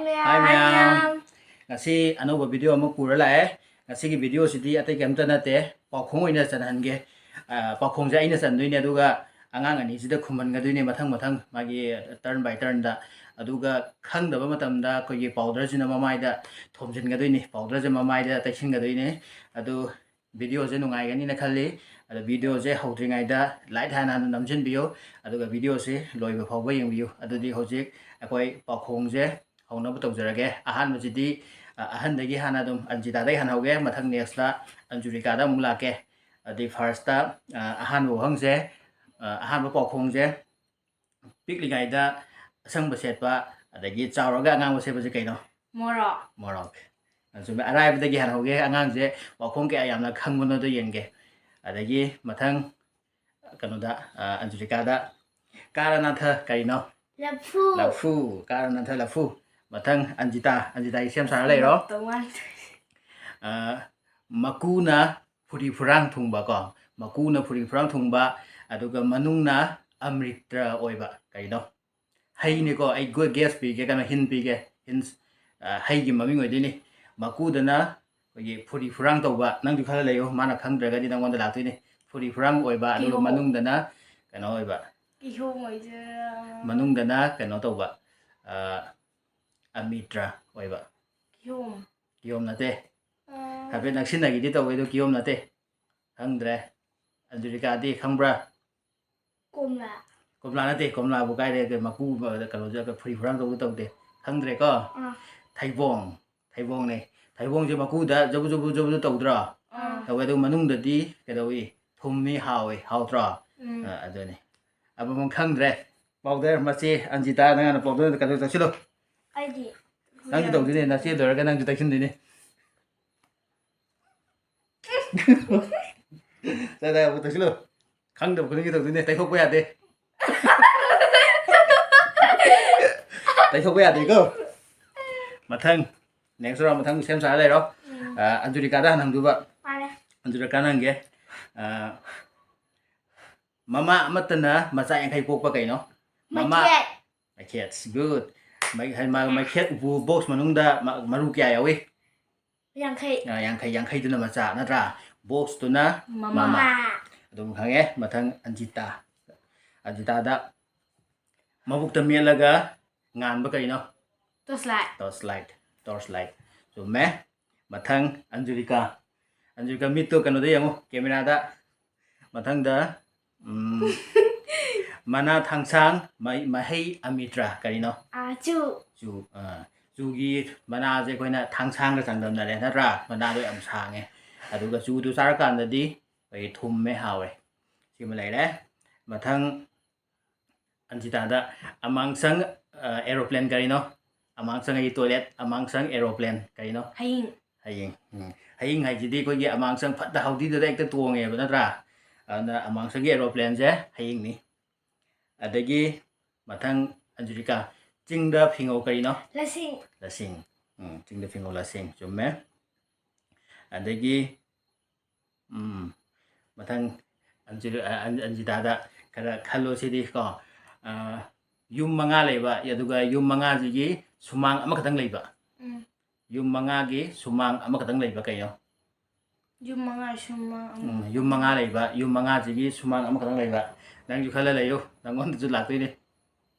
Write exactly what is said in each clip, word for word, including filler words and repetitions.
Hi ꯃꯌꯥꯝ꯫ ꯉꯁꯤ ꯑꯅꯧꯕ video ꯑꯃ ꯄꯨꯔ ꯂꯥꯛꯑꯦ꯫ ꯉꯁꯤꯒꯤ videoꯁꯤꯗꯤ ꯑꯇꯩ ꯀꯩꯝꯇ ꯅꯠꯇꯦ, ꯄꯥꯎꯈꯣꯡ ꯑꯣꯏꯅ ꯆꯟꯍꯟꯒꯦ꯫ ꯑ, ꯄꯥꯎꯈꯣꯡꯁꯦ ꯑꯩꯅ ꯆꯟꯗꯣꯏꯅꯦ, ꯑꯗꯨꯒ ꯑꯉꯥꯡ ꯑꯅꯤꯁꯤꯗ ꯈꯨꯝꯍꯟꯒꯗꯣꯏꯅꯦ ꯃꯊꯪ ꯃꯊꯪ, ꯃꯥꯒꯤ turn by turnꯗ꯫ ꯑꯗꯨꯒ ꯈꯪꯗꯕ ꯃꯇꯝꯗ ꯑꯩꯈꯣꯏꯒꯤ powderꯁꯤꯅ ꯃꯃꯥꯏꯗ ꯊꯣꯝꯖꯤꯟꯒꯗꯣꯏꯅꯤ, powderꯁꯦ ꯃꯃꯥꯏꯗ ꯇꯩꯁꯤꯟꯒꯗꯣꯏꯅꯦ꯫ ꯑꯗꯨ videoꯁꯦ ꯅꯨꯡꯉꯥꯏꯒꯅꯤꯅ ꯈꯜꯂꯤ꯫ ꯑꯗꯣ videoꯁꯦ ꯍꯧꯗ꯭ꯔꯤꯉꯩꯗ like ꯍꯥꯟꯅ ꯅꯝꯁꯤꯟꯕꯤꯌꯨ, ꯑꯗꯨꯒ videoꯁꯦ ꯂꯣꯏꯕ ꯐꯥꯎꯕ ꯌꯦꯡꯕꯤꯌꯨ꯫ ꯑꯗꯨꯗꯤ ꯍꯧꯖꯤꯛ ꯑꯩꯈꯣꯏ ꯄꯥꯎꯈꯣꯡꯁꯦ ꯍꯧꯅꯕ ꯇꯧꯖꯔꯒꯦ꯫ ꯑꯍꯥꯟꯕꯁꯤꯗꯤ, ꯑ, ꯑꯍꯟꯗꯒꯤ ꯍꯥꯟꯅ ꯑꯗꯨꯝ ꯑꯟꯖꯤꯇꯥꯗꯒꯤ ꯍꯥꯟꯅ ꯍꯧꯒꯦ, ꯃꯊꯪ nextꯇ ꯑꯟꯖꯨꯔꯤꯀꯥꯗ ꯑꯃꯨꯛ ꯂꯥꯛꯀꯦ꯫ ꯑꯗꯨꯗꯤ firstꯇ, ꯑ, ꯑꯍꯥꯟꯕ ꯋꯥꯍꯪꯁꯦ, ꯑ, ꯑꯍꯥꯟꯕ ꯄꯥꯎꯈꯣꯡꯁꯦ, ꯄꯤꯛꯂꯤꯉꯩꯗ ꯑꯁꯪꯕ ꯁꯦꯠꯄ, ꯑꯗꯒꯤ ꯆꯥꯎꯔꯒ ꯑꯉꯥꯡꯕ ꯁꯦꯠꯄꯁꯦ ꯀꯩꯅꯣ? ꯃꯣꯔꯣꯛ꯫ ꯃꯣꯔꯣꯛ꯫ ꯑ, ꯆꯨꯝꯃꯦ꯫ ꯑꯔꯥꯏꯕꯗꯒꯤ ꯍꯥꯟꯅ ꯍꯧꯒꯦ꯫ ꯑꯉꯥꯡꯁꯦ ꯄꯥꯎꯈꯣꯡ ꯀꯌꯥ ꯌꯥꯝꯅ ꯈꯪꯕꯅꯣꯗꯣ ꯌꯦꯡꯒꯦ꯫ ꯑꯗꯒꯤ ꯃꯊꯪ ꯀꯩꯅꯣꯗ, ꯑ, ꯑꯟꯖꯨꯔꯤꯀꯥꯗ, ꯀꯥꯔꯅꯥꯊ ꯀꯔꯤꯅꯣ? ꯂꯐꯨ꯫ ꯂꯐꯨ꯫ ꯀꯥꯔꯅꯥꯊ ꯂꯐꯨ꯫ ꯃꯊꯪ ꯑꯟꯖꯤꯇꯥ꯫ ꯑꯟꯖꯤꯇꯥꯒꯤ ꯁꯦꯝ ꯁꯥꯔ ꯂꯩꯔꯣ꯫ ꯇꯧ ꯃꯥꯜꯂꯦ꯫ ꯑ, ꯃꯀꯨꯅ ꯐꯨꯔꯤ ꯐꯨꯔꯥꯡ ꯊꯨꯡꯕ ꯀꯣ, ꯃꯀꯨꯅ ꯐꯨꯔꯤ ꯐꯨꯔꯥꯡ ꯊꯨꯡꯕ, ꯑꯗꯨꯒ ꯃꯅꯨꯡꯅ ꯑꯃ꯭ꯔꯤꯇ ꯑꯣꯏꯕ ꯀꯩꯅꯣ? ꯍꯩꯅꯤꯀꯣ꯫ ꯑꯩ ꯒꯨ-, guess ꯄꯤꯒꯦ, ꯀꯩꯅꯣ, hint ꯄꯤꯒꯦ꯫ Hints, ꯑ, ꯍꯩꯒꯤ ꯃꯃꯤꯡ ꯑꯣꯏꯗꯣꯏꯅꯤ꯫ ꯃꯀꯨꯗꯅ ꯑꯩꯈꯣꯏꯒꯤ ꯐꯨꯔꯤ ꯐꯨꯔꯥꯡ ꯇꯧꯕ, ꯅꯪꯁꯨ ꯈꯜꯂ ꯂꯩꯌꯨ, ꯃꯥꯅ ꯈꯪꯗ꯭ꯔꯒꯗꯤ ꯅꯪꯉꯣꯟꯗ ꯂꯥꯛꯇꯣꯏꯅꯤ꯫ ꯐꯨꯔꯤ ꯐꯨꯔꯥꯡ ꯑꯣꯏꯕ, ꯑꯗꯨꯒ ꯀꯤꯍꯣꯝ꯫ ꯃꯅꯨꯡꯗꯅ ꯀꯩꯅꯣ ꯑꯣꯏꯕ꯫ ꯀꯤꯍꯣꯝ ꯑꯣꯏꯗꯣꯏꯔꯥ? ꯃꯅꯨꯡꯗꯅ ꯀꯩꯅꯣ ꯇꯧꯕ, ꯑ, ꯑꯃ꯭ꯔꯤꯇ ꯑꯣꯏꯕ꯫ ꯀꯤꯍꯣꯝ꯫ ꯀꯤꯍꯣꯝ ꯅꯠꯇꯦ꯫ ꯑ꯫ ꯍꯥꯏꯐꯦꯠ ꯅꯛꯁꯤꯟꯅꯈꯤꯗꯤ ꯇꯧꯋꯦ, ꯑꯗꯣ ꯀꯤꯍꯣꯝ ꯅꯠꯇꯦ꯫ ꯈꯪꯗ꯭ꯔꯦ꯫ ꯑꯟꯖꯨꯔꯤꯀꯥꯗꯤ ꯈꯪꯕ꯭ꯔꯥ? ꯀꯣꯝꯂꯥ꯫ ꯀꯣꯝꯂꯥ ꯅꯠꯇꯦ, ꯀꯣꯝꯂꯥꯕꯨ ꯀꯥꯏꯗꯩ ꯀꯩ ꯃꯀꯨ, ꯀꯩꯅꯣꯁꯦ, ꯐꯨꯔꯤ ꯐꯨꯔꯥꯡ ꯇꯧꯕ ꯇꯧꯗꯦ꯫ ꯈꯪꯗ꯭ꯔꯦꯀꯣ? ꯑꯥ꯫ ꯊꯩꯕꯣꯡ, ꯊꯩꯕꯣꯡꯅꯦ꯫ ꯊꯩꯕꯣꯡꯁꯦ ꯃꯀꯨꯗ ꯖꯕꯨ ꯖꯕꯨ ꯖꯕꯨ ꯖꯕꯨ ꯇꯧꯗ꯭ꯔꯣ? ꯑꯥ꯫ ꯇꯧꯋꯦ, ꯑꯗꯨ ꯃꯅꯨꯡꯗꯗꯤ ꯀꯩꯗꯧꯏ? ꯊꯨꯝꯃꯤ, ꯍꯥꯎꯏ, ꯍꯥꯎꯇ꯭ꯔꯣ? ꯎꯝ꯫ ꯑ, ꯑꯗꯨꯅꯤ꯫ ꯑꯃꯃꯝ ꯈꯪꯗ꯭ꯔꯦ꯫ Powder ꯃꯆꯦ ꯑꯟꯖꯤꯇꯥ, ꯅꯪ ꯍꯥꯟꯅ powder ꯀꯩꯅꯣ ꯇꯧꯁꯤꯜꯂꯨ꯫ ꯑꯩꯗꯤ ꯅꯪꯁꯨ ꯇꯧꯗꯣꯏꯅꯦ, ꯅꯆꯦ ꯂꯣꯏꯔꯒ ꯅꯪꯁꯨ ꯇꯩꯁꯤꯟꯗꯣꯏꯅꯦ꯫ ꯆꯠꯂꯦ, ꯑꯃꯨꯛ ꯇꯩꯁꯤꯜꯂꯨ꯫ ꯈꯪꯗꯕ ꯈꯨꯗꯤꯡꯒꯤ ꯇꯧꯗꯣꯏꯅꯦ, ꯇꯩꯊꯣꯛꯄ ꯌꯥꯗꯦ꯫ ꯇꯩꯊꯣꯛꯄ ꯌꯥꯗꯦꯀꯣ꯫ ꯃꯊꯪ, next round, ꯃꯊꯪ ꯁꯦꯝ ꯁꯥꯔ ꯂꯩꯔꯣ꯫ ꯎꯝ꯫ ꯑ, ꯑꯟꯖꯨꯔꯤꯀꯥꯗ ꯍꯥꯟꯅ ꯍꯪꯗꯣꯏꯕ꯫ ꯃꯥꯅꯦ꯫ ꯑꯟꯖꯨꯔꯤꯀꯥꯅ ꯍꯪꯒꯦ꯫ ꯑ, ꯃꯃꯥ ꯑꯃꯠꯇꯅ ꯃꯆꯥ ꯌꯥꯡꯈꯩ ꯄꯣꯛꯄ ꯀꯩꯅꯣ? ꯃꯃꯥ꯫ ꯃꯩꯈꯦꯠ꯫ Maikhets, good. ꯃꯩ-, ꯍꯥꯏ-, ꯃꯥ-, ꯃꯩꯈꯦꯠ ꯎꯄꯨ box ꯃꯅꯨꯡꯗ ꯃ-, ꯃꯔꯨ ꯀꯌꯥ ꯌꯥꯎꯏ? ꯌꯥꯡꯈꯩ꯫ ꯑ, ꯌꯥꯡꯈꯩ, ꯌꯥꯡꯈꯩꯗꯨꯅ ꯃꯆꯥ, ꯅꯠꯇ꯭ꯔꯥ? Boxꯇꯨꯅ ꯃꯃꯥ꯫ ꯃꯃꯥ꯫ ꯑꯗꯨꯝ ꯈꯪꯉꯦ꯫ ꯃꯊꯪ ꯑꯟꯖꯤꯇꯥ꯫ ꯑꯟꯖꯤꯇꯥꯗ ꯃꯕꯨꯛꯇ ꯃꯦꯠꯂꯒ ꯉꯥꯟꯕ ꯀꯔꯤꯅꯣ? Torchlight꯫ Torchlight꯫ Torchlight꯫ ꯆꯨꯝꯃꯦ꯫ ꯃꯊꯪ ꯑꯟꯖꯨꯔꯤꯀꯥ꯫ ꯑꯟꯖꯨꯔꯤꯀꯥ, ꯃꯤꯠꯇꯣ ꯀꯩꯅꯣꯗ ꯌꯦꯡꯉꯨ, cameraꯗ꯫ ꯃꯊꯪꯗ, ꯎꯝ, ꯃꯅꯥ ꯊꯥꯡꯁꯥꯡ, ꯃꯍꯩ, ꯃꯍꯩ ꯑꯃꯤꯇ꯭ꯔ, ꯀꯔꯤꯅꯣ? ꯑꯥ, ꯆꯨ꯫ ꯆꯨ, ꯑꯥ, ꯆꯨꯒꯤ ꯃꯅꯥꯁꯦ ꯑꯩꯈꯣꯏꯅ ꯊꯥꯡꯁꯥꯡꯒ ꯆꯥꯡꯗꯝꯅꯔꯦ, ꯅꯠꯇ꯭ꯔꯥ? ꯃꯅꯥꯗꯣ ꯌꯥꯝ ꯁꯥꯡꯉꯦ꯫ ꯑꯗꯨꯒ ꯆꯨꯗꯨ ꯆꯥꯔꯀꯥꯟꯗꯗꯤ ꯑꯩꯈꯣꯏꯒꯤ ꯊꯨꯝꯃꯦ, ꯍꯥꯎꯋꯦ꯫ ꯁꯤꯃ ꯂꯩꯔꯦ꯫ ꯃꯊꯪ ꯑꯟꯖꯤꯇꯥꯗ, ꯑꯃꯥꯡꯁꯪ, ꯑ, aeroplane ꯀꯔꯤꯅꯣ? ꯑꯃꯥꯡꯁꯪ ꯍꯥꯏꯗꯤ toilet, ꯑꯃꯥꯡꯁꯪ aeroplane ꯀꯔꯤꯅꯣ? ꯍꯌꯤꯡ꯫ ꯍꯌꯤꯡ꯫ ꯎꯝ꯫ ꯍꯌꯤꯡ ꯍꯥꯏꯁꯤꯗꯤ ꯑꯩꯈꯣꯏꯒꯤ ꯑꯃꯥꯡꯁꯪ ꯐꯠꯇ ꯍꯥꯎꯊꯤꯗꯨꯗ ꯍꯦꯛꯇ ꯇꯣꯡꯉꯦꯕ, ꯅꯠꯇ꯭ꯔꯥ? ꯑꯗꯨꯅ ꯑꯃꯥꯡꯁꯪꯒꯤ aeroplaneꯁꯦ ꯍꯌꯤꯡꯅꯤ꯫ ꯑꯗꯒꯤ ꯃꯊꯪ ꯑꯟꯖꯨꯔꯤꯀꯥ, ꯆꯤꯡꯗ ꯐꯤꯉꯧ ꯀꯔꯤꯅꯣ? ꯂꯁꯤꯡ꯫ ꯂꯁꯤꯡ꯫ ꯎꯝ, ꯆꯤꯡꯗ ꯐꯤꯉꯧ ꯂꯁꯤꯡ꯫ ꯆꯨꯝꯃꯦ꯫ ꯑꯗꯒꯤ ꯎꯝ꯫ ꯃꯊꯪ ꯑꯟꯖꯨ-, ꯑ-, ꯑꯟ-, ꯑꯟꯖꯤꯇꯥꯗ ꯈꯔ ꯈꯜꯂꯣ ꯁꯤꯗꯤ ꯀꯣ꯫ ꯑ, ꯌꯨꯝ ꯃꯉꯥ ꯂꯩꯕ, ꯑꯗꯨꯒ ꯌꯨꯝ ꯃꯉꯥꯁꯤꯒꯤ ꯁꯨꯃꯥꯡ ꯑꯃꯈꯛꯇꯪ ꯂꯩꯕ꯫ ꯎꯝ꯫ ꯌꯨꯝ ꯃꯉꯥꯒꯤ ꯁꯨꯃꯥꯡ ꯑꯃꯈꯛꯇꯪ ꯂꯩꯕ ꯀꯩꯅꯣ? ꯌꯨꯝ ꯃꯉꯥ ꯁꯨꯃꯥꯡ ꯑꯃ꯫ ꯎꯝ, ꯌꯨꯝ ꯃꯉꯥ ꯂꯩꯕ, ꯌꯨꯝ ꯃꯉꯥꯁꯤꯒꯤ ꯁꯨꯃꯥꯡ ꯑꯃꯈꯛꯇꯪ ꯂꯩꯕ꯫ ꯅꯪꯁꯨ ꯈꯜꯂ ꯂꯩꯌꯨ, ꯅꯪꯉꯣꯟꯗꯁꯨ ꯂꯥꯛꯇꯣꯏꯅꯦ꯫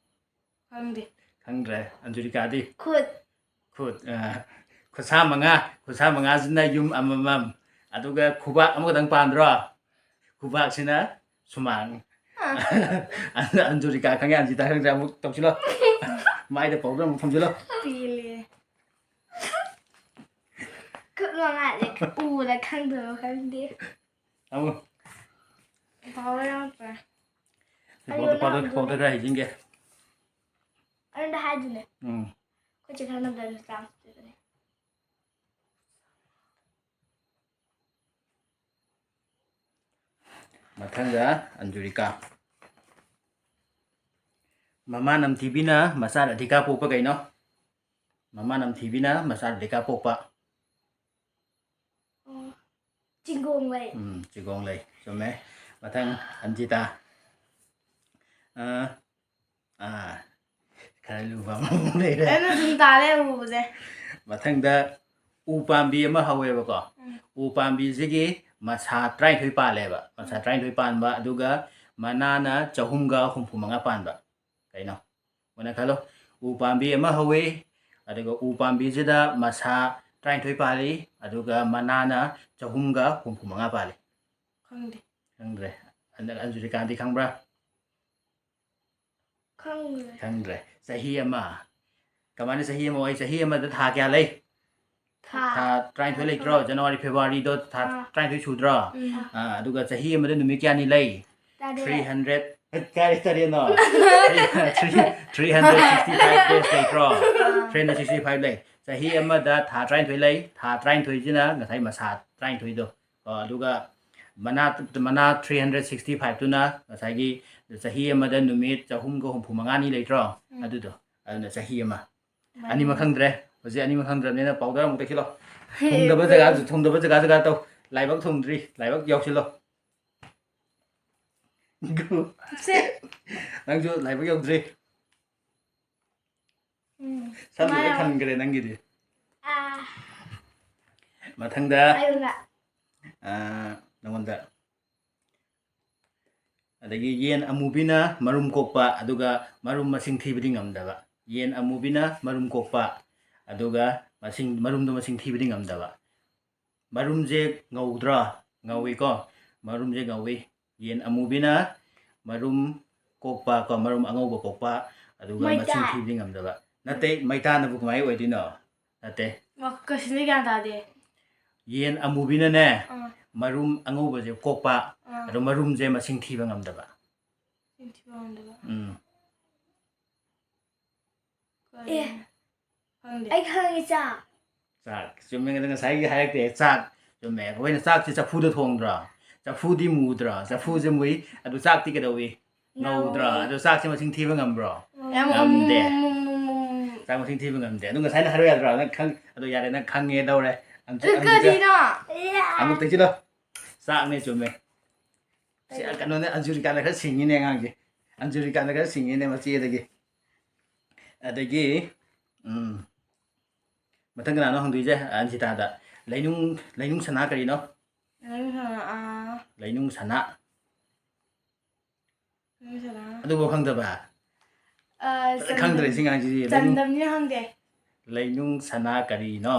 ꯈꯪꯗꯦ꯫ ꯈꯪꯗ꯭ꯔꯦ꯫ ꯑꯟꯖꯨꯔꯤꯀꯥꯗꯤ? ꯈꯨꯠ꯫ ꯈꯨꯠ, ꯑ, ꯈꯨꯠꯁꯥ ꯃꯉꯥ, ꯈꯨꯠꯁꯥ ꯃꯉꯥꯁꯤꯅ ꯌꯨꯝ ꯑꯃꯃꯝ, ꯑꯗꯨꯒ ꯈꯨꯕꯥꯛ ꯑꯃꯈꯛꯇꯪ ꯄꯥꯟꯗ꯭ꯔꯣ? ꯈꯨꯕꯥꯛꯁꯤꯅ ꯁꯨꯃꯥꯡ꯫ ꯑ꯫ ꯑꯟ-, ꯑꯟꯖꯨꯔꯤꯀꯥ ꯈꯪꯉꯦ, ꯑꯟꯖꯤꯇꯥ ꯈꯪꯗ꯭ꯔꯦ, ꯑꯃꯨꯛ ꯇꯧꯁꯤꯜꯂꯣ꯫ ꯃꯥꯏꯗ powder ꯑꯃꯨꯛ ꯊꯝꯖꯤꯜꯂꯣ꯫ ꯄꯦꯜꯂꯦ꯫ ꯈꯨꯠ ꯃꯉꯥꯁꯦ ꯎꯕꯗ ꯈꯪꯗꯕ ꯈꯪꯗꯦ꯫ ꯑꯃꯨꯛ꯫ Powder ꯌꯥꯎꯗ꯭ꯔꯦ꯫ ꯁꯤ ꯑꯩ powder, powder, ꯌꯣꯟꯅꯕꯗꯨꯅꯦ꯫ Powder ꯈꯔ ꯍꯩꯖꯤꯟꯒꯦ꯫ ꯑꯩꯉꯣꯟꯗ ꯍꯥꯏꯗꯨꯅꯦ꯫ ꯎꯝ꯫ ꯑꯩꯈꯣꯏ ꯆꯦ ꯈꯪꯅꯕꯗ ꯑꯗꯨꯝ ꯆꯥꯛ ꯄꯤꯕꯅꯦ꯫ ꯃꯊꯪꯗ ꯑꯟꯖꯨꯔꯤꯀꯥ꯫ ꯃꯃꯥ ꯅꯝꯊꯤꯕꯤꯅ ꯃꯆꯥ ꯔꯥꯙꯤꯀꯥ ꯄꯣꯛꯄ ꯀꯩꯅꯣ? ꯃꯃꯥ ꯅꯝꯊꯤꯕꯤꯅ ꯃꯆꯥ ꯔꯥꯙꯤꯀꯥ ꯄꯣꯛꯄ꯫ ꯑꯣ, ꯆꯤꯡꯒꯣꯡ ꯂꯩ꯫ ꯎꯝ, ꯆꯤꯡꯒꯣꯡ ꯂꯩ꯫ ꯆꯨꯝꯃꯦ꯫ ꯃꯊꯪ ꯑꯟꯖꯤꯇꯥ꯫ ꯑ, ꯑ, ꯈꯔ ꯂꯨꯕ ꯑꯃꯃꯨꯛ ꯂꯩꯔꯦ꯫ ꯑꯩꯅ ꯑꯗꯨꯝ ꯇꯥꯔꯦ ꯎꯕꯁꯦ꯫ ꯃꯊꯪꯗ ꯎ ꯄꯥꯝꯕꯤ ꯑꯃ ꯍꯧꯋꯦꯕꯀꯣ꯫ ꯎ ꯄꯥꯝꯕꯤꯁꯤꯒꯤ ꯃꯁꯥ ꯇꯔꯥꯅꯤꯊꯣꯏ ꯄꯥꯜꯂꯦꯕ꯫ ꯃꯁꯥ ꯇꯔꯥꯅꯤꯊꯣꯏ ꯄꯥꯟꯕ, ꯑꯗꯨꯒ ꯃꯅꯥꯅ ꯆꯍꯨꯝꯒ ꯍꯨꯝꯐꯨ ꯃꯉꯥ ꯄꯥꯟꯕ꯫ ꯀꯩꯅꯣ? ꯃꯨꯟꯅ ꯈꯜꯂꯣ꯫ ꯎ ꯄꯥꯝꯕꯤ ꯑꯃ ꯍꯧꯋꯤ, ꯑꯗꯨꯒ ꯎ ꯄꯥꯝꯕꯤꯁꯤꯗ ꯃꯁꯥ ꯇꯔꯥꯅꯤꯊꯣꯏ ꯄꯥꯜꯂꯤ, ꯑꯗꯨꯒ ꯃꯅꯥꯅ ꯆꯍꯨꯝꯒ ꯍꯨꯝꯐꯨ ꯃꯉꯥ ꯄꯥꯜꯂꯤ꯫ ꯈꯪꯗꯦ꯫ ꯈꯪꯗ꯭ꯔꯦ꯫ ꯑꯟ-, ꯑꯟꯖꯨꯔꯤꯀꯥꯟꯗꯤ ꯈꯪꯕ꯭ꯔꯥ? ꯈꯪꯗꯦ꯫ ꯈꯪꯗ꯭ꯔꯦ꯫ ꯆꯍꯤ ꯑꯃ꯫ ꯀꯃꯥꯏꯅ ꯆꯍꯤ ꯑꯃ ꯑꯣꯏ? ꯆꯍꯤ ꯑꯃꯗ ꯊꯥ ꯀꯌꯥ ꯂꯩ? ꯊꯥ꯫ ꯊꯥ ꯇꯔꯥꯅꯤꯊꯣꯏ ꯂꯩꯇ꯭ꯔꯣ? ꯖꯅꯋꯥꯔꯤ, ꯐꯦꯕ꯭ꯔꯨꯋꯥꯔꯤꯗꯣ ꯊꯥ ꯑꯥ꯫ ꯇꯔꯥꯅꯤꯊꯣꯏ ꯁꯨꯗ꯭ꯔꯣ? ꯎꯝ꯫ ꯑꯥ, ꯑꯗꯨꯒ ꯆꯍꯤ ꯑꯃꯗ ꯅꯨꯃꯤꯠ ꯀꯌꯥꯅꯤ ꯂꯩ? ꯇꯔꯦꯠ꯫ ꯊ꯭ꯔꯤ ꯍꯟꯗ꯭ꯔꯦꯠ, ꯀꯥꯏ ꯇꯔꯦꯠꯅꯣ? Three hundred sixty five days ꯂꯩꯇ꯭ꯔꯣ? ꯊ꯭ꯔꯤ ꯍꯟꯗ꯭ꯔꯦꯠ ꯁꯤꯛꯁꯇꯤ ꯐꯥꯏꯚ ꯂꯩ꯫ ꯆꯍꯤ ꯑꯃꯗ ꯊꯥ ꯇꯔꯥꯅꯤꯊꯣꯏ ꯂꯩ꯫ ꯊꯥ ꯇꯔꯥꯅꯤꯊꯣꯏꯁꯤꯅ ꯉꯁꯥꯏ ꯃꯁꯥ ꯇꯔꯥꯅꯤꯊꯣꯏꯗꯣ, ꯑ, ꯑꯗꯨꯒ ꯃꯅꯥ, ꯃꯅꯥ ꯊ꯭ꯔꯤ ꯍꯟꯗ꯭ꯔꯦꯠ ꯁꯤꯛꯁꯇꯤ ꯐꯥꯏꯚꯇꯨꯅ ꯉꯁꯥꯏꯒꯤ ꯆꯍꯤ ꯑꯃꯗ ꯅꯨꯃꯤꯠ ꯆꯍꯨꯝꯒ ꯍꯨꯝꯐꯨ ꯃꯉꯥꯅꯤ ꯂꯩꯇ꯭ꯔꯣ? ꯎꯝ꯫ ꯑꯗꯨꯗꯣ, ꯑꯗꯨꯅ ꯆꯍꯤ ꯑꯃ꯫ ꯑꯅꯤꯃꯛ ꯈꯪꯗ꯭ꯔꯦ꯫ ꯍꯧꯖꯤꯛ ꯑꯅꯤꯃꯛ ꯈꯪꯗ꯭ꯔꯕꯅꯤꯅ ꯄꯥꯎꯗꯔ ꯑꯃꯨꯛ ꯇꯩꯁꯤꯜꯂꯣ꯫ ꯊꯨꯡꯗꯕ ꯖꯒꯥ, ꯊꯨꯡꯗꯕ ꯖꯒꯥ ꯖꯒꯥ ꯇꯧ꯫ ꯂꯥꯏꯕꯛ ꯊꯨꯡꯗ꯭ꯔꯤ, ꯂꯥꯏꯕꯛ ꯌꯥꯎꯁꯤꯜꯂꯣ꯫ ꯁꯦ꯫ ꯅꯪꯁꯨ ꯂꯥꯏꯕꯛ ꯌꯧꯗ꯭ꯔꯤ꯫ ꯎꯝ꯫ ꯁꯝꯗꯨ ꯂꯣꯏ ꯃꯥ- ꯈꯟꯈ꯭ꯔꯦ ꯅꯪꯒꯤꯗꯤ꯫ ꯑꯥ꯫ ꯃꯊꯪꯗ, ꯑꯩꯉꯣꯟꯗ꯫ ꯑꯥ, ꯅꯉꯣꯟꯗ꯫ ꯑꯗꯒꯤ ꯌꯦꯟ ꯑꯃꯨꯕꯤꯅ ꯃꯔꯨꯝ ꯀꯣꯛꯄ, ꯑꯗꯨꯒ ꯃꯔꯨꯝ ꯃꯁꯤꯡ ꯊꯤꯕꯗꯤ ꯉꯝꯗꯕ꯫ ꯌꯦꯟ ꯑꯃꯨꯕꯤꯅ ꯃꯔꯨꯝ ꯀꯣꯛꯄ, ꯑꯗꯨꯒ ꯃꯁꯤꯡ, ꯃꯔꯨꯝꯗꯣ ꯃꯁꯤꯡ ꯊꯤꯕꯗꯤ ꯉꯝꯗꯕ꯫ ꯃꯔꯨꯝꯁꯦ ꯉꯧꯗ꯭ꯔꯣ? ꯉꯧꯏꯀꯣ꯫ ꯃꯔꯨꯝꯁꯦ ꯉꯧꯏ꯫ ꯌꯦꯟ ꯑꯃꯨꯕꯤꯅ ꯃꯔꯨꯝ ꯀꯣꯛꯄ ꯀꯣ, ꯃꯔꯨꯝ ꯑꯉꯧꯕ ꯀꯣꯛꯄ, ꯑꯗꯨꯒ ꯃꯁꯤꯡ ꯃꯩꯇꯥꯟ꯫ ꯊꯤꯕꯗꯤ ꯉꯝꯗꯕ꯫ ꯅꯠꯇꯦ, ꯃꯩꯇꯥꯟꯅꯕꯨ ꯀꯃꯥꯏꯅ ꯑꯣꯏꯗꯣꯏꯅꯣ? ꯅꯠꯇꯦ꯫ ꯃ-, ꯀꯩꯁꯨꯅ ꯒ꯭ꯌꯥꯟ ꯇꯥꯗꯦ꯫ ꯌꯦꯟ ꯑꯃꯨꯕꯤꯅꯅꯦ, ꯑꯥ꯫ ꯃꯔꯨꯝ ꯑꯉꯧꯕꯁꯦ ꯀꯣꯛꯄ, ꯑꯥ꯫ ꯑꯗꯣ ꯃꯔꯨꯝꯁꯦ ꯃꯁꯤꯡ ꯊꯤꯕ ꯉꯝꯗꯕ꯫ ꯃꯁꯤꯡ ꯊꯤꯕ ꯉꯝꯗꯕ꯫ ꯎꯝ꯫ ꯀꯔꯤꯅꯣ? ꯑꯦ꯫ ꯈꯪꯗꯦ꯫ ꯑꯩ ꯈꯪꯉꯦ, ꯆꯥꯛ꯫ ꯆꯥꯛ꯫ ꯆꯨꯝꯃꯦ, ꯑꯗꯣ ꯉꯁꯥꯏꯒꯤ ꯍꯥꯏꯔꯛꯇꯦ, ꯆꯥꯛ꯫ ꯆꯨꯝꯃꯦ꯫ ꯑꯩꯈꯣꯏꯅ ꯆꯥꯛꯁꯦ ꯆꯐꯨꯗ ꯊꯣꯡꯗ꯭ꯔꯣ? ꯆꯐꯨꯗꯤ ꯃꯨꯗ꯭ꯔꯣ? ꯆꯐꯨꯁꯦ ꯃꯨꯏ, ꯑꯗꯨ ꯆꯥꯛꯇꯤ ꯀꯩꯗꯧꯏ? ꯉꯧꯗ꯭ꯔꯣ? ꯉꯧꯏ꯫ ꯑꯗꯣ ꯆꯥꯛꯁꯦ ꯃꯁꯤꯡ ꯊꯤꯕ ꯉꯝꯕ꯭ꯔꯣ? ꯉꯝꯗꯦ꯫ ꯆꯥꯛ ꯃꯁꯤꯡ ꯊꯤꯕ ꯉꯝꯗꯦ꯫ ꯑꯗꯨ ꯉꯁꯥꯏꯅ ꯍꯥꯏꯔꯛꯑꯣ ꯌꯥꯗ꯭ꯔꯣ? ꯅꯪ ꯈꯪ-, ꯑꯗꯣ ꯌꯥꯔꯦ, ꯅꯪ ꯈꯪꯉꯦ ꯇꯧꯔꯦ꯫ ꯑꯝ-, ꯑꯃꯨꯛ ꯇꯩꯁꯤꯜꯂꯣ꯫ ꯆꯥꯛꯅꯦ, ꯆꯨꯝꯃꯦ꯫ ꯁꯤ, ꯀꯩꯅꯣꯅꯦ, ꯑꯟꯖꯨꯔꯤꯀꯥꯅ ꯈꯔ ꯁꯤꯡꯉꯤꯅꯦ ꯑꯉꯥꯡꯁꯦ꯫ ꯑꯟꯖꯨꯔꯤꯀꯥꯅ ꯈꯔ ꯁꯤꯡꯉꯤꯅꯦ ꯃꯆꯦꯗꯒꯤ꯫ ꯑꯗꯒꯤ, ꯎꯝ, ꯃꯊꯪ ꯀꯅꯥꯅꯣ ꯍꯪꯗꯣꯏꯁꯦ? ꯑꯟꯖꯤꯇꯥꯗ꯫ ꯂꯩꯅꯨꯡ, ꯂꯩꯅꯨꯡ ꯁꯅꯥ ꯀꯔꯤꯅꯣ? ꯂꯩꯅꯨꯡ ꯁꯅꯥ, ꯑꯥ꯫ ꯂꯩꯅꯨꯡ ꯁꯅꯥ꯫ ꯂꯩꯅꯨꯡ ꯁꯅꯥ꯫ ꯑꯗꯨꯐꯥꯎ ꯈꯪꯗꯕ? ꯑ, ꯈꯪꯗ꯭ꯔꯦ ꯆꯟꯗꯝ-, ꯁꯤ ꯑꯉꯥꯡꯁꯤꯗꯤ꯫ ꯂꯩꯅꯨꯡ-, ꯆꯟꯗꯝꯅꯤꯅ ꯈꯪꯗꯦ꯫ ꯂꯩꯅꯨꯡ ꯁꯅꯥ ꯀꯔꯤꯅꯣ?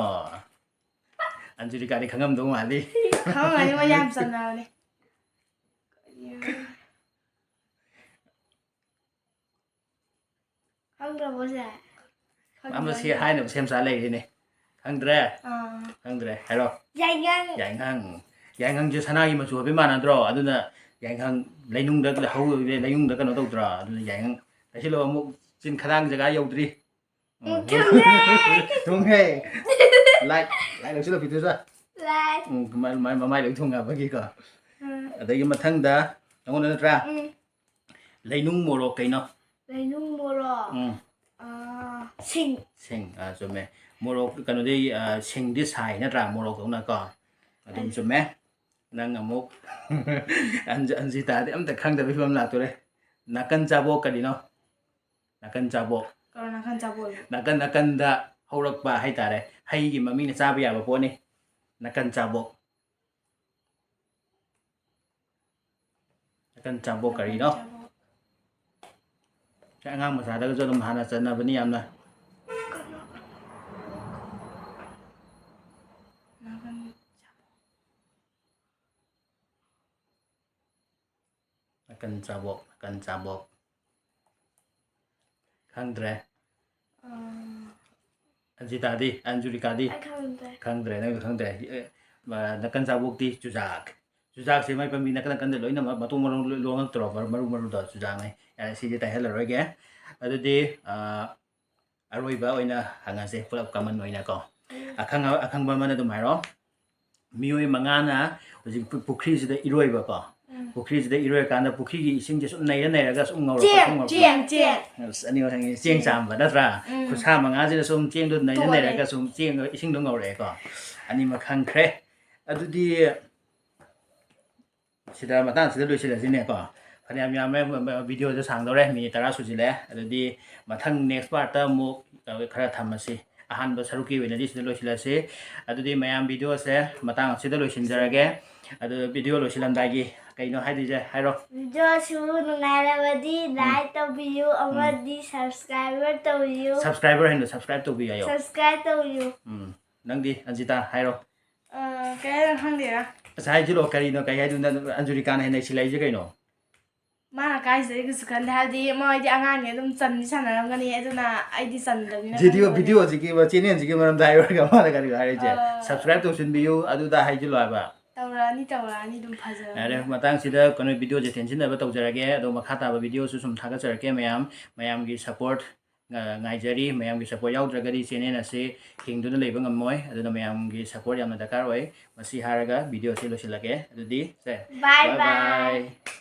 ꯑꯟꯖꯂꯤꯀꯥꯗꯤ ꯈꯪꯉꯝꯗꯧ ꯃꯥꯜꯂꯤ꯫ ꯈꯪꯉꯝꯒꯅꯤ, ꯃꯣꯏ ꯌꯥꯝ ꯆꯝꯅꯕꯅꯦ꯫ ꯈꯪꯗ꯭ꯔꯕꯣ ꯁꯦ? ꯑꯃ ꯁꯤ ꯈꯪꯗ꯭ꯔꯕꯣ? ꯍꯥꯏꯅꯕ ꯁꯦꯝ ꯁꯥ ꯂꯩꯔꯤꯅꯦ꯫ ꯈꯪꯗ꯭ꯔꯦ? ꯑꯥ꯫ ꯈꯪꯗ꯭ꯔꯦ꯫ ꯍꯥꯏꯔꯣ꯫ ꯌꯥꯏꯉꯪ꯫ ꯌꯥꯏꯉꯪ꯫ ꯌꯥꯏꯉꯪꯁꯦ ꯁꯅꯥꯒꯤ ꯃꯆꯨ ꯍꯥꯏꯐꯦꯠ ꯃꯥꯟꯅꯗ꯭ꯔꯣ? ꯑꯗꯨꯅ ꯌꯥꯏꯉꯪ ꯂꯩꯅꯨꯡꯗ ꯍꯧ-, ꯂꯩꯅꯨꯡꯗ ꯀꯩꯅꯣ ꯇꯧꯗ꯭ꯔꯣ? ꯑꯗꯨꯅ ꯌꯥꯏꯉꯪ꯫ ꯇꯩꯁꯤꯜꯂꯣ ꯑꯃꯨꯛ ꯆꯤꯟ ꯈꯗꯥꯡ ꯖꯒꯥ ꯌꯧꯗ꯭ꯔꯤ꯫ ꯎꯝ, ꯎꯝ꯫ ꯊꯨꯝꯃꯦ꯫ ꯊꯨꯝꯃꯦ꯫ ꯂꯥꯏꯠ, ꯂꯥꯏꯠ ꯂꯧꯁꯤꯜꯂꯣ, ꯄꯤꯇꯨꯁ꯫ ꯂꯥꯏꯠ꯫ ꯎꯝ, ꯃ-, ꯃ-, ꯃꯃꯥꯏ ꯂꯣꯏ ꯊꯨꯡꯉꯕꯒꯤꯀꯣ꯫ ꯎꯝ꯫ ꯑꯗꯒꯤ ꯃꯊꯪꯗ ꯅꯪꯉꯣꯟꯗ ꯅꯠꯇ꯭ꯔꯥ? ꯎꯝ꯫ ꯂꯩꯅꯨꯡ ꯃꯣꯔꯣꯛ ꯀꯩꯅꯣ? ꯂꯩꯅꯨꯡ ꯃꯣꯔꯣꯛ꯫ ꯎꯝ꯫ ꯑꯥ, ꯁꯤꯡ꯫ ꯁꯤꯡ, ꯑꯥ, ꯆꯨꯝꯃꯦ꯫ ꯃꯣꯔꯣꯛ ꯀꯩꯅꯣꯗꯤ, ꯑꯥ, ꯁꯤꯡꯗꯤ ꯁꯥꯏ ꯅꯠꯇ꯭ꯔꯥ? ꯃꯣꯔꯣꯛꯇꯧꯅꯀꯣ꯫ ꯑꯗꯨꯝ ꯎꯝ꯫ ꯆꯨꯝꯃꯦ꯫ ꯅꯪ ꯑꯃꯨꯛ ꯑꯟꯖ-, ꯑꯟꯖꯤꯇꯥꯗꯤ ꯑꯝꯇ ꯈꯪꯗꯕꯒꯤ ꯐꯤꯕꯝ ꯂꯥꯛꯇꯣꯔꯦ꯫ ꯅꯥꯀꯟ ꯆꯥꯕꯣꯛ ꯀꯔꯤꯅꯣ? ꯅꯥꯀꯟ ꯆꯥꯕꯣꯛ꯫ ꯀꯩꯅꯣ ꯅꯥꯀꯟ ꯆꯥꯕꯣꯛ ꯍꯥꯏꯕꯨ? ꯅꯥꯀꯟ ꯅꯥꯀꯟꯗ ꯍꯧꯔꯛꯄ ꯍꯥꯏꯇꯥꯔꯦ꯫ ꯍꯩꯒꯤ ꯃꯃꯤꯡꯅ ꯆꯥꯕ ꯌꯥꯕ ꯄꯣꯠꯅꯤ꯫ ꯅꯥꯀꯟ ꯆꯥꯕꯣꯛ꯫ ꯅꯥꯀꯟ ꯆꯥꯕꯣꯛ ꯀꯔꯤꯅꯣ? ꯅꯥꯀꯟ ꯆꯥꯕꯣꯛ꯫ ꯁꯤ ꯑꯉꯥꯡ ꯃꯆꯥꯗꯒꯁꯨ ꯑꯗꯨꯝ ꯍꯥꯟꯅ ꯆꯠꯅꯕꯅꯤ ꯌꯥꯝꯅ꯫ ꯀꯩꯅꯣ? ꯅꯥꯀꯟ ꯆꯥꯕꯣꯛ꯫ ꯅꯥꯀꯟ ꯆꯥꯕꯣꯛ, ꯅꯥꯀꯟ ꯆꯥꯕꯣꯛ꯫ ꯈꯪꯗ꯭ꯔꯦ꯫ ꯑꯥ꯫ ꯑꯟꯖꯤꯇꯥꯗꯤ, ꯑꯟꯖꯨꯔꯤꯀꯥꯗꯤ? ꯑꯩ ꯈꯪꯗ꯭ꯔꯦ꯫ ꯈꯪꯗ꯭ꯔꯦ, ꯅꯪꯁꯨ ꯈꯪꯗ꯭ꯔꯦ꯫ ꯑꯦ, ꯃ-, ꯅꯥꯀꯟ ꯆꯥꯕꯣꯛꯇꯤ ꯆꯨꯖꯥꯛ꯫ ꯆꯨꯖꯥꯛꯁꯦ ꯃꯥꯏ ꯄꯥꯝꯕꯤ ꯅꯥꯀꯟ ꯅꯥꯀꯟꯗ ꯂꯣꯏꯅꯃꯛ ꯃꯇꯣꯡ ꯃꯔꯣꯡ ꯂꯣꯏ ꯂꯣꯡꯉꯛꯇ꯭ꯔꯣ? ꯃꯔꯨ, ꯃꯔꯨ, ꯃꯔꯨꯗꯣ ꯆꯨꯖꯥꯛꯅꯦ꯫ ꯌꯥꯔꯦ, ꯁꯤꯗꯤ ꯇꯥꯏꯍꯜꯂꯔꯣꯏꯒꯦ꯫ ꯑꯗꯨꯗꯤ, ꯑꯥ, ꯑꯔꯣꯏꯕ ꯑꯣꯏꯅ ꯍꯪꯉꯁꯦ, ꯄꯨꯂꯞ ꯀꯃꯟ ꯑꯣꯏꯅꯀꯣ꯫ ꯎꯝ꯫ ꯑꯈꯪ-, ꯑꯈꯪꯕ ꯑꯃꯅ ꯑꯗꯨꯝ ꯍꯥꯏꯔꯣ꯫ ꯃꯤꯑꯣꯏ ꯃꯉꯥꯅ ꯍꯧꯖꯤꯛ ꯄꯨ-, ꯄꯨꯈ꯭ꯔꯤꯁꯤꯗ ꯏꯔꯣꯏꯕꯀꯣ꯫ ꯎꯝ꯫ ꯄꯨꯈ꯭ꯔꯤꯁꯤꯗ ꯏꯔꯣꯏꯔꯀꯥꯟꯗ ꯄꯨꯈ꯭ꯔꯤꯒꯤ ꯏꯁꯤꯡꯁꯦ ꯁꯨꯝ ꯅꯩꯔ ꯅꯩꯔꯒ ꯁꯨꯝ ꯉꯧꯔꯛꯄ, ꯆꯦꯡ, ꯁꯨꯝ ꯉꯧꯔꯛꯄ꯫ ꯆꯦꯡ, ꯆꯦꯡ꯫ ꯑꯁ, ꯑꯅꯤꯃꯛ ꯈꯪꯉꯤ꯫ ꯆꯦꯡ ꯎꯝ꯫ ꯆꯥꯝꯕ ꯅꯠꯇ꯭ꯔꯥ? ꯎꯝ꯫ ꯈꯨꯠꯁꯥ ꯃꯉꯥꯁꯤꯗ ꯁꯨꯝ ꯆꯦꯡꯗꯣ ꯅꯩꯔ ꯇꯣꯜꯂꯦ꯫ ꯅꯩꯔꯒ ꯁꯨꯝ ꯆꯦꯡꯗꯣ, ꯏꯁꯤꯡꯗꯣ ꯉꯧꯔꯛꯑꯦꯀꯣ꯫ ꯑꯅꯤꯃꯛ ꯈꯪꯈ꯭ꯔꯦ꯫ ꯑꯗꯨꯗꯤ ꯁꯤꯗ, ꯃꯇꯥꯡꯁꯤꯗ ꯂꯣꯏꯁꯤꯜꯂꯁꯤꯅꯦꯀꯣ꯫ ꯐꯅꯌꯥꯝ ꯌꯥꯝꯃꯦ꯫ ꯚꯤꯗꯤꯑꯣꯁꯦ ꯁꯥꯡꯗꯧꯔꯦ, ꯃꯤꯅꯤꯠ ꯇꯔꯥ ꯁꯨꯖꯤꯜꯂꯦ꯫ ꯑꯗꯨꯗꯤ ꯃꯊꯪ next part ꯑꯃꯨꯛ ꯈꯔ ꯊꯝꯃꯁꯤ꯫ ꯑꯍꯥꯟꯕ ꯁꯔꯨꯛꯀꯤ ꯑꯣꯏꯅꯗꯤ ꯁꯤꯗ ꯂꯣꯏꯁꯤꯜꯂꯁꯤ꯫ ꯑꯗꯨꯗꯤ ꯃꯌꯥꯝ ꯚꯤꯗꯤꯑꯣꯁꯦ ꯃꯇꯥꯡ ꯑꯁꯤꯗ ꯂꯣꯏꯁꯤꯟꯖꯔꯒꯦ꯫ ꯑꯗꯨ ꯚꯤꯗꯤꯑꯣ ꯂꯣꯏꯁꯤꯜꯂꯝꯗꯥꯏꯒꯤ ꯀꯩꯅꯣ ꯍꯥꯏꯗꯣꯏꯁꯦ ꯍꯥꯏꯔꯣ꯫ ꯚꯤꯗꯤꯑꯣ ꯑꯁꯤꯕꯨ ꯅꯨꯡꯉꯥꯏꯔꯕꯗꯤ like ꯇꯧꯕꯤꯌꯨ ꯑꯃꯗꯤ subscribe ꯇꯧꯕꯤꯌꯨ꯫ Subscriber ꯍꯥꯏꯅ subscribe ꯇꯧꯕꯤꯌꯨ ꯍꯥꯏꯌꯣ꯫ Subscribe ꯇꯧꯕꯤꯌꯨ꯫ ꯎꯝ꯫ ꯅꯪꯗꯤ ꯑꯟꯖꯤꯇꯥ ꯍꯥꯏꯔꯣ꯫ ꯑ, ꯀꯩ ꯍꯥꯏꯅꯣ ꯈꯪꯗꯦꯗ꯫ ꯑꯁ ꯍꯥꯏꯖꯤꯜꯂꯣ, ꯀꯔꯤꯅꯣ, ꯀꯩ ꯍꯥꯏꯗꯣꯏꯅꯣ? ꯑꯟꯖꯨꯔꯤꯀꯥꯅ ꯍꯦꯟꯅ ꯁꯤꯜꯂꯛꯏꯁꯦ ꯀꯩꯅꯣ? ꯃꯥꯅ ꯀꯥꯏꯁꯤꯗ ꯑꯩ ꯀꯩꯁꯨ ꯈꯟꯗꯦ, ꯍꯥꯏꯕꯗꯤ ꯃꯣꯏꯗꯤ ꯑꯉꯥꯡꯅꯤ, ꯑꯗꯨꯝ ꯆꯟꯗꯤ ꯁꯥꯟꯅꯔꯝꯒꯅꯤ, ꯑꯗꯨꯅ ꯑꯩꯗꯤ ꯆꯟꯗꯕꯅꯤꯅ ꯚꯤꯗꯤꯑꯣ, ꯈꯟꯗꯕꯅꯦ꯫ ꯚꯤꯗꯤꯑꯣꯁꯤꯒꯤ, ꯆꯦꯅꯦꯜꯁꯤꯒꯤ ꯃꯔꯝꯗ ꯍꯥꯏꯔꯨꯔꯒ ꯃꯥꯅ ꯀꯔꯤ ꯍꯥꯏꯔꯤꯁꯦ? ꯑꯥ꯫ Subscribe ꯇꯧꯁꯤꯟꯕꯤꯌꯨ, ꯑꯗꯨꯗ ꯍꯥꯏꯖꯤꯜꯂꯣ ꯍꯥꯏꯕ꯫ ꯇꯧꯔꯛꯑꯅꯤ, ꯇꯧꯔꯛꯑꯅꯤ, ꯑꯗꯨꯝ ꯐꯖꯔꯅꯤ꯫ ꯌꯥꯔꯦ, ꯃꯇꯥꯡꯁꯤꯗ ꯀꯩꯅꯣ, ꯚꯤꯗꯤꯑꯣꯁꯦ ꯇꯦꯟꯁꯤꯟꯅꯕ ꯇꯧꯖꯔꯒꯦ꯫ ꯑꯗꯣ ꯃꯈꯥ ꯇꯥꯕ ꯚꯤꯗꯤꯑꯣꯁꯨ ꯁꯨꯝ ꯊꯥꯒꯠꯆꯔꯛꯀꯦ ꯃꯌꯥꯝ꯫ ꯃꯌꯥꯝꯒꯤ support ꯉ-, ꯉꯥꯏꯖꯔꯤ꯫ ꯃꯌꯥꯝꯒꯤ support ꯌꯥꯎꯗ꯭ꯔꯒꯗꯤ ꯆꯦꯅꯦꯜ ꯑꯁꯤ ꯍꯤꯡꯗꯨꯅ ꯂꯩꯕ ꯉꯝꯃꯣꯏ꯫ ꯑꯗꯨꯅ ꯃꯌꯥꯝꯒꯤ support ꯌꯥꯝꯅ ꯗꯔꯀꯥꯔ ꯑꯣꯏ꯫ ꯃꯁꯤ ꯍꯥꯏꯔꯒ ꯚꯤꯗꯤꯑꯣꯁꯤ ꯂꯣꯏꯁꯤꯜꯂꯒꯦ꯫ ꯑꯗꯨꯗꯤ ꯁꯦ, bye bye bye꯫